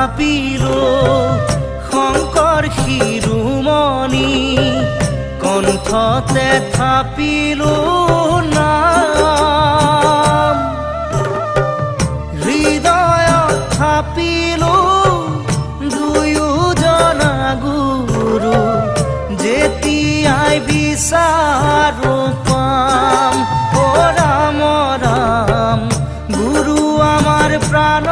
থাপিলো শংকৰ শিৰোমণি, কণ্ঠতে থাপিলো নাম, হৃদয়ত থাপিলো দুয়োজনা গুৰু, যেতিয়াই বিচাৰো পাম। অ ৰাম ৰাম, গুৰু আমাৰ প্ৰাণ